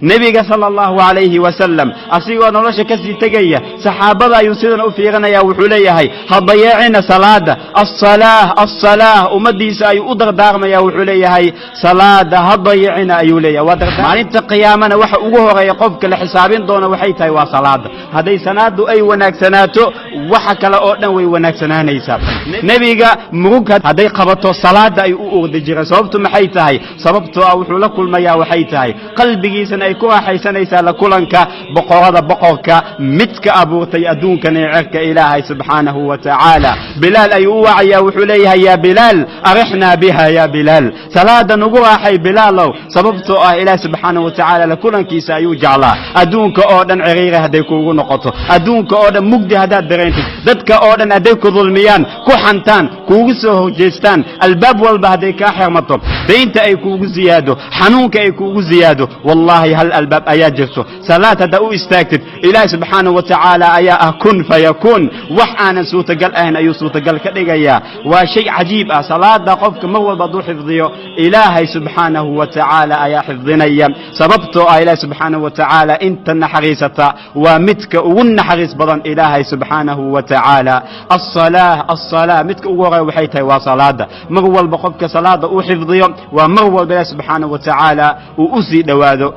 Nebiga sala Allahu calayhi wasalam asigoo nolosha ka sii tegaya, saxaabada ayuu sidan u fiirinaya. Wuxuu leeyahay: "Ha dayeecina salaada." Asalaah, asalaah. Ummaddiisa ayuu u dardaarmaya. Wuxuu leeyahay: "Salaada ha dayicina," ayuu leeyahay. Waa maalinta qiyaamana waxa ugu horeeya qofka la xisaabin doono waxay tahay waa salaada. Hadday salaadu ay wanaagsanaato, waxa kale oo dhan way wanaagsanaanaysaa. Nebiga murug hadday qabato, salaada ayuu u ordi jiray. Sababtu maxay tahay? Sababtoo ah wuxuu la kulmayaa waxay tahay qalbigiisana ay ku raaxaysanaysaa la kulanka boqorada boqorka, midka abuurtay adduunkan iyo cirka, Ilaahay subxaanahu wa tacaala. Bilaal ayuu u wacayaa. Wuxuu leeyahay: "Yaa Bilaal, arixnaa biha ya Bilaal." Salaada nugu raaxay, Bilaalow. Sababtoo ah Ilaah subxaanahu wa tacaala la kulankiisa ayuu jeclaa. Adduunka oo dhan ciriiri hadday kuugu noqoto, adduunka oo dhan mugdi haddaad dareentid, dadka oo dhan hadday ku dulmiyaan, ku xantaan, kuugu soo horjeestaan, albaab walba hadday kaa xirmato, daynta ay kuugu ziyaado, xanuunka ay kuugu ziyaado, wallaahi hal albaab ayaa jirto. Salaad haddaa u istaagtid, Ilaahi subxaanahu wa tacaala ayaa ah kun fayakuun. Wax aanan suurtagal ahayn ayuu suurtagal ka dhigayaa. Waa shay cajiib ah. Salaada qofka mar walba hadduu xifdiyo, Ilaahay subxaanahu wa tacaala ayaa xifdinaya. Sababtoo ah Ilaahi subxaanahu wa tacaala inta naxariisata waa midka ugu naxariis badan, Ilaahay subxaanahu wa tacaala. Asalaah, asalaah. Midka ugu horeya waxay tahay waa salaada. Mar walba qofka salaada uu xifdiyo, waa mar walba Ilahi subxaanahu wa tacaala uu u sii dhowaado.